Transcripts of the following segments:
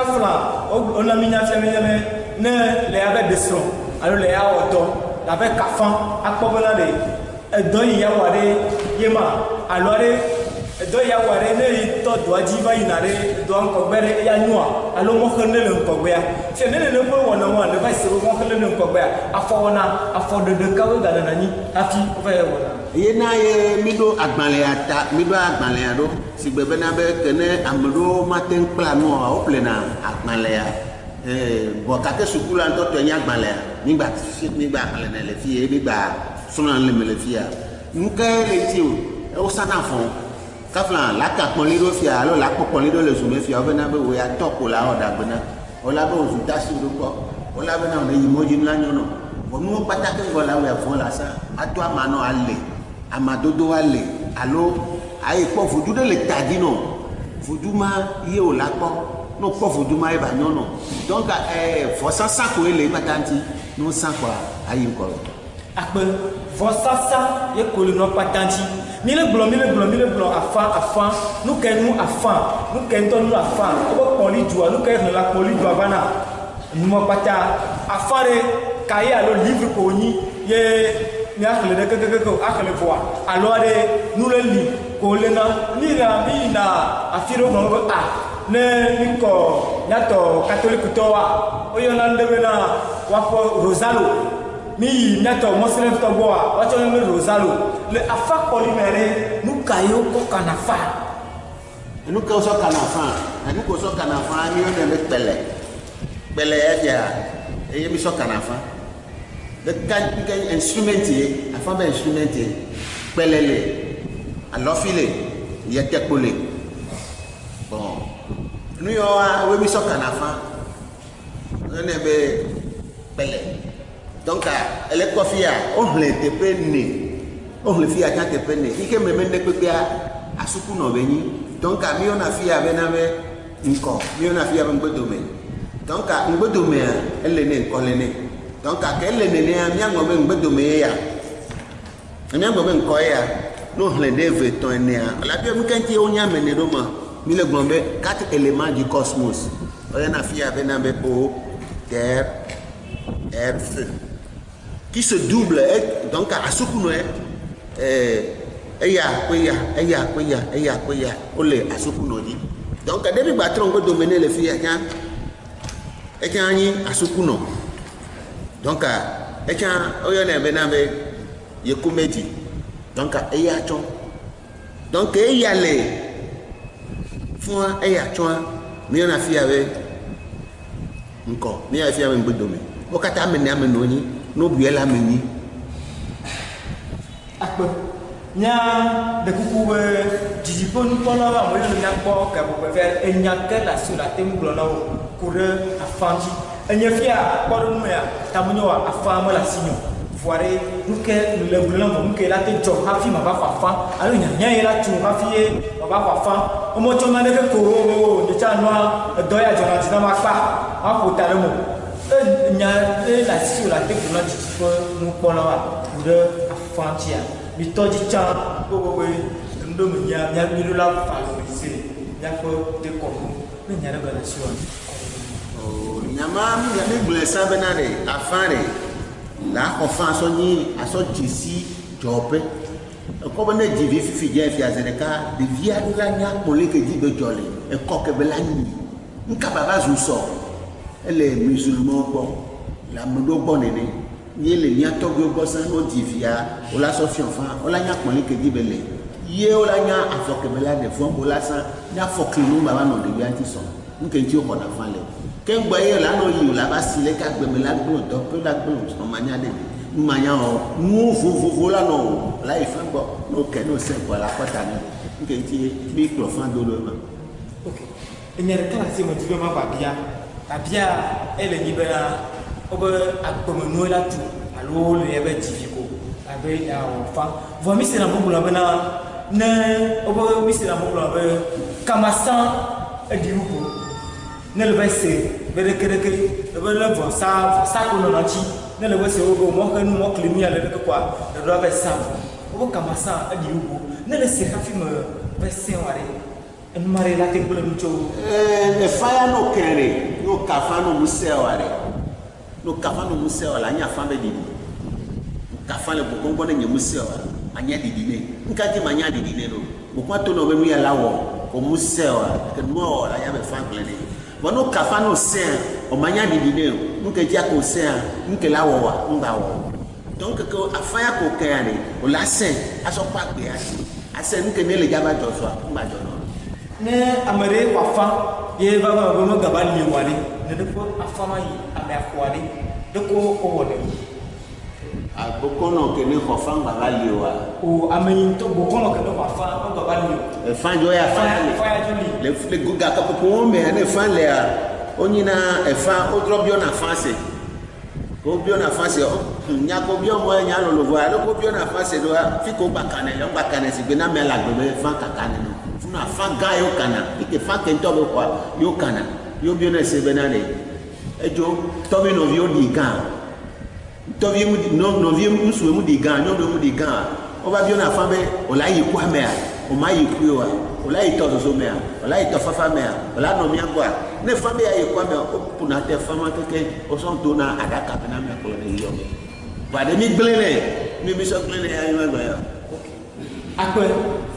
Kafla wona mi nya fia mi nye be ne le ya be ɖe srɔ̃ alo le ya wɔ dɔ le abe kafa akpɔ bena ɖe edɔ yi ya wɔ ɖe ye ma alo ɖe edɔ yi ya wɔ ɖe ne yi tɔ dɔa dzi va yina ɖe dɔa ŋgɔgbe ɖe eya nyoa alo mɔxenu le ŋgɔgbea. Fia ne nene ƒe wɔna wɔa ne va yi se be mɔxenu le ŋgɔgbea afɔ wɔna afɔɖeɖe kawoe ganɔna anyi hafi wova yi wɔna. Ye na ye míɖo agbalẽa ta míɖo agbalẽa ɖo si gbe bena be ke ne ame ɖewo mate ŋu kpla nu oa, woƒlena agbalẽa. Ee, vɔ gake sukula ŋutɔ tɔe nye agbalẽa. Mígba mígba xlẽnɛ le fi ye mígba srɔ̃na nu le eme le fia. Nu kae le ŋuti o? Wosana vɔ. Kafla laka kpɔli ɖo fia alo lakpɔ kpɔli ɖo le zu me fia wobena be wò ya tɔ ko la wɔ ɖagbe na. Wola be wòzu tasi ɖo kpɔ. Wola bena wòne yi mɔ dzi nu la nyɔ nɔ. Vɔ nuwo kpata keŋ vɔ la wòe vɔ la sa. Ado ama nɔ ale. Amadodo ale alo ayi kpɔ vodu ɖe le ta dzi nɔ. Vodu ma ye wòla kpɔ. Ne wòkpɔ vodu ma ye ba nyɔ nɔ. Donc vɔsasa koe le kpata ŋuti. Ne wosa kɔa ayi ŋkɔ. Akpe vɔsasa ye ko le nua kpata ŋuti. Mi le gblɔ, mi le gblɔ, mi le gblɔ afa, afa. Nu kae nu afa? Nu kae ŋutɔ nu afa? Wobe kpɔli dua, nu kae hlẽla kpɔli dua va na? Numa kpata. Afa ɖe kaye alo livre ko wonyi ye míaxlẽ ɖe kekeake o. Axlẽ vɔa alo aɖe nu ɖe li ko wolena. Mi yina, mi yina afi ɖe wogblɔ be a ne mikɔ míatɔ katolikutɔwoa, woyɔna nu ɖe bena woaƒe rosalo. Mi yi míatɔ mɔsrɛ̃tɔ gbɔa, woatsɔ yɔna be rosalo. Le afa kpɔli me ɖe, nu ka ye wokɔ kana fa? Enu ke wosɔ kana fa, enu ke wosɔ kana fa, mi yɔnɛ be kpɛlɛ. Kpɛlɛ ya fia eye mi sɔ kana fa. Ɖeka nke instrument ye, afa be instrument ye. Kpɛlɛ le, alɔfi le, yɛtɛkpo le. Bon, nu yawoa, woe mi sɔ kana fa. Woyɔnɛ be kpɛlɛ. Donc, ele kpɔ fia, wohlẽ teƒe ne. Wohlẽ fia tsã teƒe ne. Yi ke me mene kpekpea, asuku nɔ be nyi. Donc, mi yɔna fia bena be ŋkɔ, mi yɔna fia be ŋgbedome. Donc, ŋgbedomea, ele ne ŋkɔ le ne. Donc, ke ele nenea, míaŋlɔ be ŋgbedome ye ya. Míaŋlɔ be ŋkɔ ye ya. Ne wohlẽ ɖe eve, etɔ̃, enea, elabe nu ke ŋuti wonya ame ene ɖo ma, mi le gblɔm be quatre éléments du cosmos. Woyɔna fia bena be eau, terre, air, feu. Qui se double, et, donc asukunɔe, eya kple ya, eya kple ya, eya kple ya, wole asukunɔ dzi. Donc ɖe mi gba trɔ ŋgbedome ne le fia tsã, etsã nyi asukunɔ. Donc etsã woyɔnɛ bena be yekomedzi. Donc eya tsɔ. Donc eya le fua eya tsɔa, míyɔna fia be ŋkɔ, míyɔna fia be ŋgbedome. Wo katã ame ene ame ene wonyi. Ne wobui ele ame enyi. Akpe. Mía ɖe kuku be dzidziƒe nukpɔlawo ame yiwo le mía gbɔ gaƒoƒo fia enya ke le asiwò nàte ŋu gblɔ na wo ku ɖe afã ŋuti. Enye fia kpɔɖeŋu ya ta menye wòa afã mele asinye o. Vɔa ɖe nu ke le gblɔ nam vɔ nu ke la te dzɔ hafi mava xɔ afã alo hiahiã ye la tu hafi ye mava xɔ afã. Wometsɔ naneke ko o nye tsã nua edɔ ya dzɔna dzi nam akpa maƒo ta ɖe eme o. E nya ye le asiwò nàte gblɔ na dzidziƒe nukpɔlawoa ku ɖe afã ŋutia. Mitɔ dzi tsã gbogbo be enu ɖe menyia mía míɖo la valoriser míaƒe dekɔnu. Ne nya ɖe gale asiwòa, kɔ ɖe eme. O nya ma mi mi gblɔe sã bena ɖe afã ɖe la xɔ fã sɔ nyi asɔ dzesi dzɔƒe. Ekɔ be ne dzi vi fifi dze fia zi ɖeka ɖevia ɖo la nya kpɔ leke dzi be dzɔ le ekɔ ke be la nyi. Nuka ba va zu sɔ ele musulmanwo gbɔ le ame ɖewo gbɔ nene. Ye le mía tɔgbuiwo gbɔ sã ne wodzi via wola sɔ fiɔ fã wola nya kpɔ leke dzi be le. Ye wola nya afɔ ke be la ɖe fɔ wola sã ne afɔklinu ba va nɔ ɖevia ŋuti sɔ. Nu ke ŋuti woxɔna fã le. Ke ŋgbɔ ye la nɔ yi o la va si leke agbe me la gblẽ o dɔƒe la gblẽ o srɔ̃manya ɖe li numanya o nuwo vovovo la nɔ o la yi fã gbɔ ne woke ne wose kɔ la kɔ ta ne. Nu ke ŋuti mi kplɔ fã do ɖo ema. Ok. Enya ɖeka le asi me di be mava bia. Biabia ele nyi bena wobe agbemenuwo la tu alo wole ya be dzivi ko abe ya wɔ fa. Vɔ mi sena gbɔgblɔ bena ne wobe mi sena gbɔgblɔ be kamasa eɖi wu ko. Ne le be se be ɖeke ɖeke le be ne vɔsa vɔsa ko nɔnɔ ŋuti. Ne le be se wobe mɔxenu mɔkli nu ya le ɖeke koa ɖeɖoa be sa vɔ. Wobe kamasa eɖi wu ko. Ne le se hafi me be se wa ɖe. Enu ma ɖe la te gblẽ nu tso. Ee, efa ya no kɛ ɖe, no kafa no ŋusẽ wa ɖe. No kafa no ŋusẽ wa la anye afa be ɖiɖi. Kafa le gbɔgbɔngbɔ ne nye ŋusẽ wa, anye ɖiɖi nɛ. Ŋka dzi manya ɖiɖi nɛ ɖo. Gbɔgbɔn to nɔ be nu ya la wɔ, o ŋusẽ wa, ke nua wɔ la ya be fa gblẽ nɛ. Vɔ no kafa no sẽa, o manya ɖiɖi nɛ o. Nu ke dzi ko sẽa, nu ke la wɔ wa, ŋgba wɔ o. Donc ke afa ya ko kɛa ɖe, o la sẽ, asɔ kpɔ agbea si. Ase nu ke ne le dza va dzɔ sɔa, ŋgba dzɔ nɔ. Ne ame ɖe xɔ afa ye va va be megava li oa ɖe, nene ƒe afa ma yi amea xɔa ɖe, ɖeko wowɔ nɛ. Agbokɔnɔ ke ne xɔ fa ŋgba va li oa. O ame yi ŋutɔ bokɔnɔ ke ne xɔ afa ŋgba va li o. Efa dzo ya fa ya li. Afa ya dzo li. Le le gakɔƒoƒowo mea ne fa lea, wonyina efa wodrɔ biɔna fa se. Ko biɔna fa se, nya ko biɔ mɔ nya lolo vɔa, alo ko biɔna fa se ɖoa, fi ko gba kanɛ le, ŋgba kanɛ si gbe na amea le agbe be fa kaka nɛ no. Funu afa gã yewo kana, eke fa ke ŋutɔ be xɔa yewo kana. Yewo biɔnɛ se bena ɖe, edzo tɔvi nɔviwo ɖi gã. Tɔvi mu ɖi, nɔ, nɔvi ŋutsu mu ɖi gã, nyɔnu mu ɖi gã. Wova biɔna fa be wòle ayi kua mea, wòma yi kui oa, wòle ayi tɔ zozo mea, wòle ayi tɔ fafa mea, wòle anɔ mía gbɔa. Ne fa be ayi kua mea, woƒona te fa ma keke, wosɔ dona aɖaka me na amea kplɔ ne yiyɔ me. Vɔa ɖe mi gblẽ nɛ, mi mi sɔ gblẽ nɛ ya mi ma gblẽ ya. Akpe,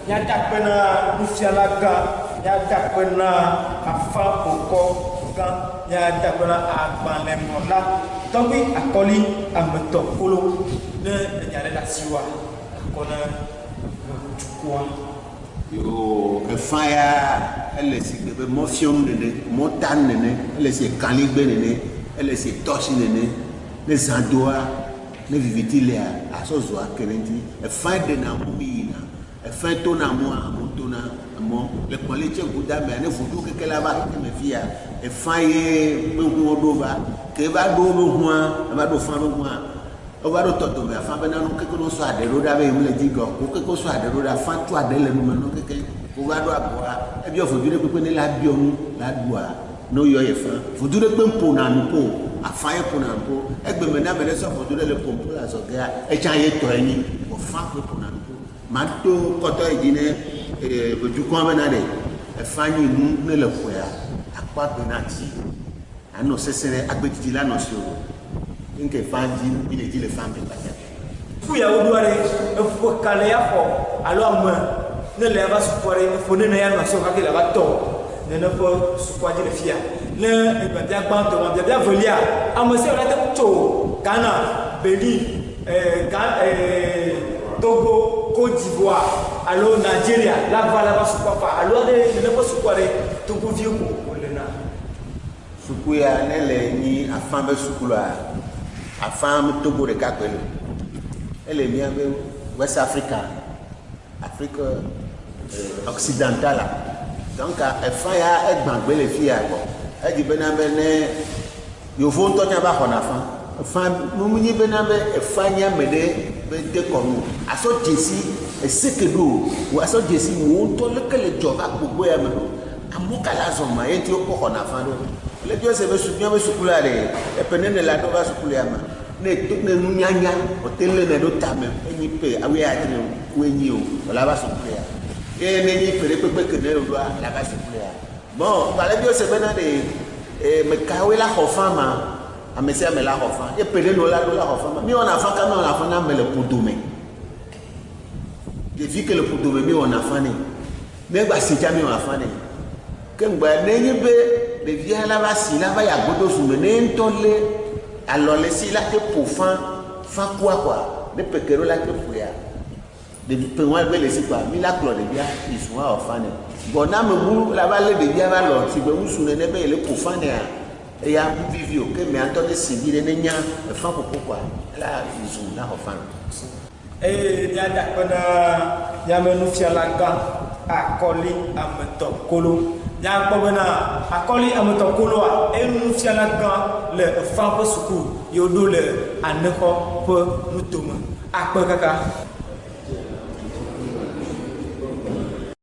míada akpe na nufiala gã, míada akpe na afa bokɔ gã, míada akpe na agbalẽŋlɔla tɔgbi akɔli ametɔ kolo ne enya ɖe le asiwòa, akɔ na dukɔa. Yo efa ya ele si gbe be mɔfiɔm nene, mɔta nene, ele si kaligbe nene, ele si tɔsi nene, ne zã doa, ne viviti lea, asɔ zɔa ke ɖe ŋuti. Efa ɖena mɔ mi yina, efa tona mɔa, amewo tona mɔ. Le kɔli tse ŋku da mea, ne vodu keke la va xexe me fia, efa ye be ŋuwo ɖo va. Ke va ɖo be ŋua, eva ɖo fa be ŋua, wova ɖo tɔ dome afa bena nu keke no sɔ aɖe ɖo ɖa be yem le dzi gɔ. Wo keke sɔ aɖe ɖo ɖa, fa tso aɖe le nume no keke. Wova ɖo abɔa, ebiɔ vodu ɖe kpekpe ne la biɔ nu la ɖua, ne woyɔ ye fa. Vodu ɖe kpe ƒona nu po, afa ye ƒona nu po. Egbe me ne ame ɖe sɔ vodu ɖe le ƒom po le azɔgea, etsa ye tɔ enyi. Vɔ fa koe ƒona nu po. Ma to kɔtɔ yi dzi ne, vodukɔa bena ɖe, efa nyi nu ne le ƒoea, akpɔ agbe na ti. Anɔ sese ɖe agbedidi la nɔ si o. Nke fa dzi, mi le dzi le fa me kpata. Fu ya woɖoa ɖe, eƒe ka le ya xɔ alo ame ne le ava sukua ɖe, eƒe nene ya nɔ asi kake le ava tɔ nene ƒe sukua dzi le fia. Ne biabia gbãtɔ ma, biabia velia, ame sia ame la te ŋu tso Ghana, Benin, Togo, Côte d'Ivoire alo Nigeria la va la va sukua fa alo aɖe nene ƒe sukua ɖe Togo viwo ko wòle na. Suku ya ne le nyi afã be suku la, afã Togo ɖeka koe le. Ele mía be West Africa, Afrique occidentale. Donc efã ya egbã gbe le fia gbɔ. Edzi bena be ne yevu ŋutɔ tsã va xɔna afã. Efã nu nyi bena be efã nye ame ɖe be dekɔnu. Asɔ dzesi ese ke ɖo o, asɔ dzesi wo ŋutɔ leke le dzɔ va gbogbo ya me ɖo. Amewo ka la zɔ ma ye ŋuti wokɔ xɔna afã ɖo. Le biɔ se be su míabe suku la ɖe, eƒe nene la ɖo va suku ya me. Ne to ne nunyanya, wote lé ne ɖo tame, enyi ƒe awoe adre o, woe nyi o, wòle va suku ya. Ye ne nyi ƒe ɖe kpekpe ke ne ɖoa, la va suku ya. Bon, gba le biɔ se bena ɖe, me kawoe la xɔ fã ma, ame sia ame la xɔ fã. Ye ƒe ɖe nɔ la ɖo la xɔ fã ma. Mi wɔna fã ka mi wɔna fã na ame le ƒodome. Ɖevi ke le ƒodome mi wɔna fã nɛ. Ne gba si tsa mi wɔna fã nɛ. Ke ŋgba ne nye be ɖevia la va si la va yi agodo zu me, ne ŋutɔ lé alɔ le si la te ƒo fã, fã kua kɔa, ne peke ɖo la te ƒoea. Ɖevi pe ŋua gbe le si kɔa, mi la kplɔ ɖevia yi zu awɔ fã nɛ. Bɔn ne ame bu la va lé ɖevia va lɔ si be ŋutsu nene be yele ƒo fã nɛa, eya vivi o, ke mea ŋutɔ ne si vi ɖe ne nya efã ƒoƒo kɔa, ela yi zu na xɔ fã. Eye míada akpe na míaƒe nufiala gã Akɔli Ametɔ Kolo. Míakpɔ bena Akɔli Ametɔ Koloa, eye nufiala gã le efã ƒe suku yi woɖo le Anexɔ ƒe nutome. Akpe kaka.